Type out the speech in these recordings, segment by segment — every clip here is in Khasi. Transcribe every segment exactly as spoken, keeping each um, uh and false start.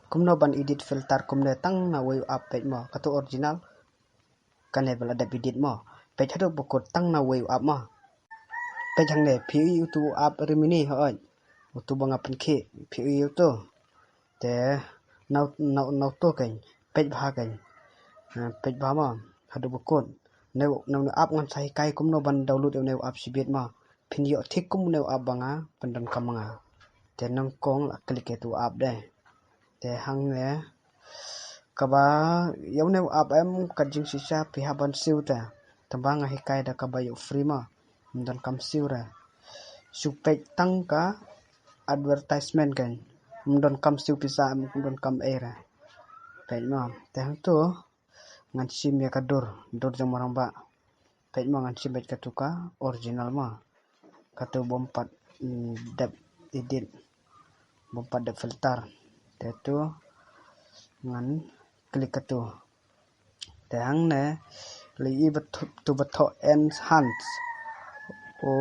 Kumno ban edit filter kumne tang na wei u app peit mo. Katu original. Kane ba la dep edit mo. Peit haduh ba kut tang na wei u app mo. Peit hangne phi ïohi utu u app Rimini hooid. Utu ba nga pynkhih phi ïohi utu. Te na, na, na utu kein. Peit bha kein. Eh, peit bha mo. Haduh ba kut. Ne, ne, ne app ngan sa hikai kumno ban download ïa une u app shibit mo. Phin ïoh thik kum une u app ba nga pyndonkam nga. Te nyngkong la click ïa utu u app de. Te hangne kaba ïa une u app em ka jingshisha phi hap ban siew te. Tangba nga hikai da kaba ïoh free mo. Ym donkam siew re. Shu peit tang ka advertisement kein. Ym donkam siew pisa em, ym donkam ei re. Peit mo. Te hangtu ngan shim ïa ka dur, dur jong u rangbah. Peit mo ngan shim beit katu ka original mo. Katu bym pat, mm, dep edit. Bym pat dep filter. Te tu ngan click katu. Te hangne la ïohi ba tu, tu ba thoh enhance. O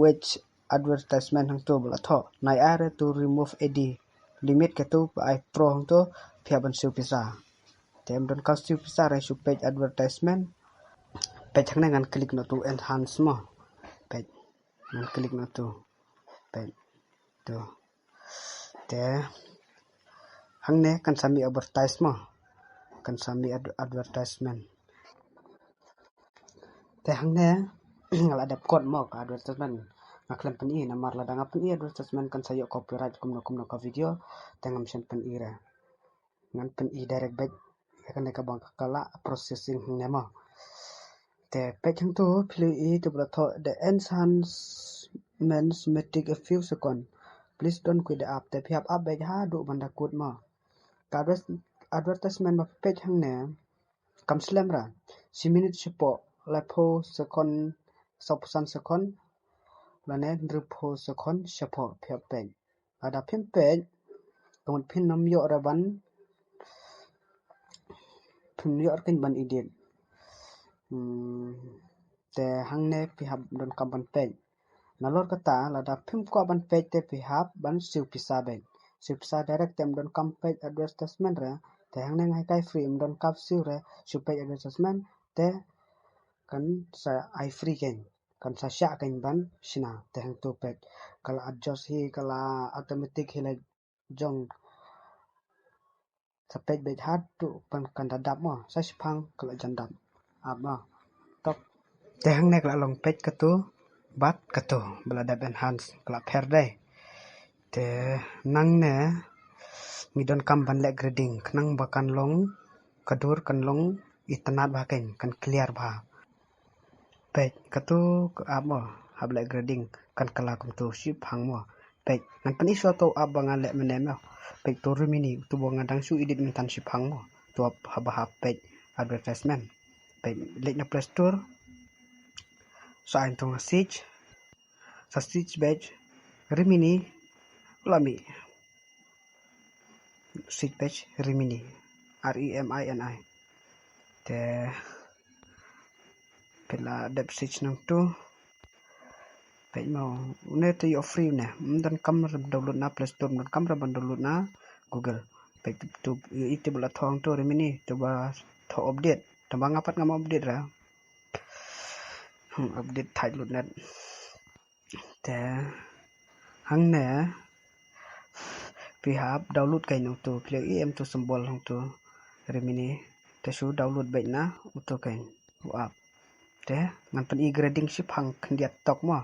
which advertisement hangtu ba la thoh. Nai ai re to remove ad limit katu ba ai pro hangtu phi hap ban siew pisa. Te ym donkam siew pisa re shu peit advertisement. Peit hangne ngan click na utu enhance mo. Peit ngan click na utu. Peit tu. Te hangne kan sa mih advertise mo. Kan sa mih ad-, advertisement. Te hangne nga la dep kot mo ka advertisement. Nga khlem pyni namar lada nga pyni advertisement kan sa ïoh copyright kumno kumno ka video. Te ngam shym pyni re. Ngan pyni direct beit ïa kane kaba ka la processing hangne mo. Te peit hangtu phi la ïohi tu ba la thoh the enhancements may take a few seconds. Please don't quit the app. Te phi hap ap beit haduh ban da kut mo. Ka adver-, advertisement ba phi peit hangne kam slem re. Shi minit shapoh, laiphew second, sawphew san second, lane hynriewphew second shapoh phi hap peit. Lada phim peit, ka mut phin ym ïoh re ban, phim ïoh re kein ban edit. Hmm, te hangne phi hap donkam ban peit. Nalor kata lada phim kwah ban peit te phi hap ban siew pisa beit. Siew pisa direct te ym donkam peit advertisement re. Te hangne nga hikai free ym donkam siew re, shu peit advertisement te kan sa ai free kein. Kan sa shah kein ban shna te hangtu peit. Ka la adjust hi, ka la automatic hi la jong. Sa peit beit haduh ban kan da dap mo. Sa shiphang ka la jan dap. Ap mo. Tok. Te hangne ka la long peit katu bad katu ba la dep enhance ka la pher dei. Te nangne ngi donkam ban leh grading khnang ba kan long ka dur kan long itynnad bha kein kan clear bha. Peit katu ka ap mo hap leh grading kan kylla kumtu shiphang mo. Peit ngan pyni shuwa tu ap ba nga leh mynne mo. Peit tu Rimini tu ba nga dang shu edit mynta shiphang mo. Tu ap haba hap peit advertisement. Peit leit na Play Store. Sa ai tu nga search. Sa search beit Rimini la mih. Search beit Rimini. R E M I N I. Te phi la dep search nangtu. Peit mo une te ïoh free une. Ym donkam re download na Play Store, ym donkam re ban download na Google. Peit tu ïohi te ba la thoh tu Rimini tu ba thoh update. Tangba nga pat ngam update re. Hmm, update thait lut net. Te hangne phi hap download kein utu phi la ïohi em tu symbol hangtu Rimini. Te shu download beit na utu kein u app. Te ngan pyni grading shiphang khyndiat tok mo.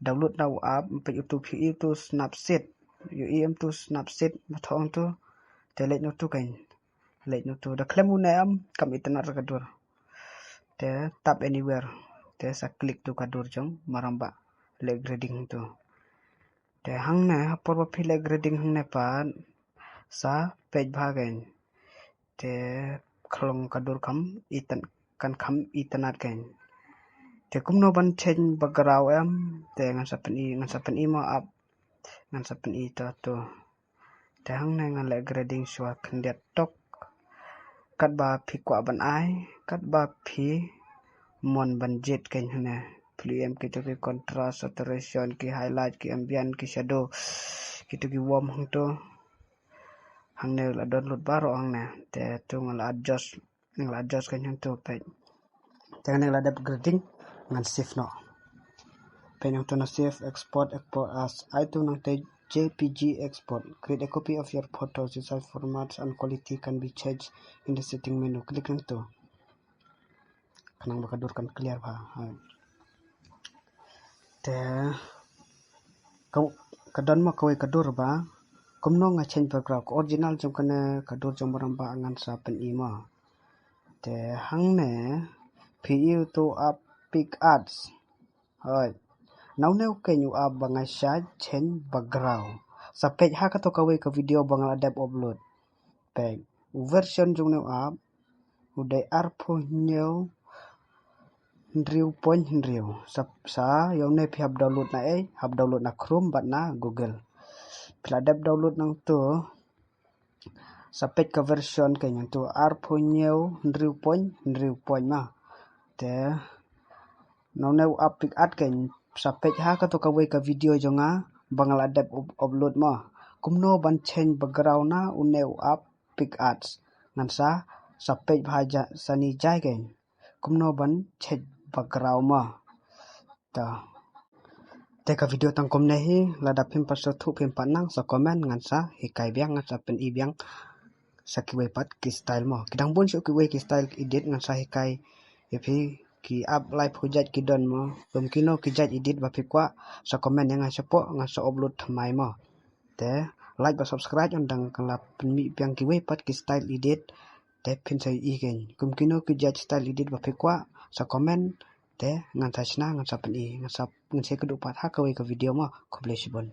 Download na u app peit utu phi ïohi utu Snapseed. Ïohi em tu Snapseed ba thoh hangtu. Te leit na utu kein. Leit na utu da khlem une em kam itynnad re ka dur. Te tap anywhere. Te sa click tu ka dur jong u rangbah leh grading tu. Te hangne ha por ba phi leh grading hangne pat sa peit bha kein. Te khlong ka dur kam ityn-, kan kham itynnad kein. Te kumno ban change background em. Te ngan sa pyni, ngan sa pyni mo ap. Ngan sa pyni to tu. Te hangne ngan leh grading shuwa khyndiat tok. Katba phi kwah ban ai, katba phi mon ban jied kein hangne. Phi la ïohi em kitu ki contrast, saturation, ki highlight, ki ambient, ki shadow. Kitu ki warm hangtu. Hangne la download baroh hangne. Te tu nga la adjust, nga la adjust kan hangtu peit. Te hangne la dep grading, ngan save noh. Peit hangtu na save, export, export as. Ai tu nangte J P G export. Create a copy of your photo. The size, formats and quality can be changed in the setting menu. Click hangtu. Khnang ba ka dur kan clear bha. Te ka, ka don ma kawei ka dur ba kumno nga change background, ka original jong kane ka dur jong Maram ba ngan sa pyni ma. Te hangne phi ïoh tu app PicsArt. Hoi. Nau neu kein u app ba nga sa change background. Sa peit ha kato kawei ka video ba nga la dep upload. Peit. U version jong neu app u dei arphew hynñiew hynriew point hynriew. Sa, sa ïoh ne phi hap download na ei, hap download na Chrome bad na Google. Phi la dep download nangtu. Sa peit ka version kein hangtu arphew hynñiew hynriew point hynriew point ma. Te nau neu app PicsArt kein sa peit ha kato kawei ka video jong nga ba nga la dep up-, upload ma. Kumno ban change background na une u app PicsArt. Ngan sa, sa peit bha ja, sani jai kein. Kumno ban change background ma. Ta. Te ka video tang kumne hi, lada phim pat sngewthuh phim pat nang sa comment ngan sa hikai biang, ngan sa pyni biang. Sa kiwei pat ki style mo. Ki dang bun shuh kiwei ki style edit ngan sa hikai. Ïa phi ki app laiphew jait ki don mo. Kum kino ki jait edit ba phi kwah sa comment ïa nga shapoh ngan sa upload thymmai mo. Te like bad subscribe, ynda nga la pynmih biang kiwei pat ki style edit. Te phin sa ïohi kein. Kum kino ki jait style edit ba phi kwah sa comment. Te ngan sa shna, ngan sa pyni, ngan sa, ngan sa kdup pat ha kawei ka video mo. Khublei shibun.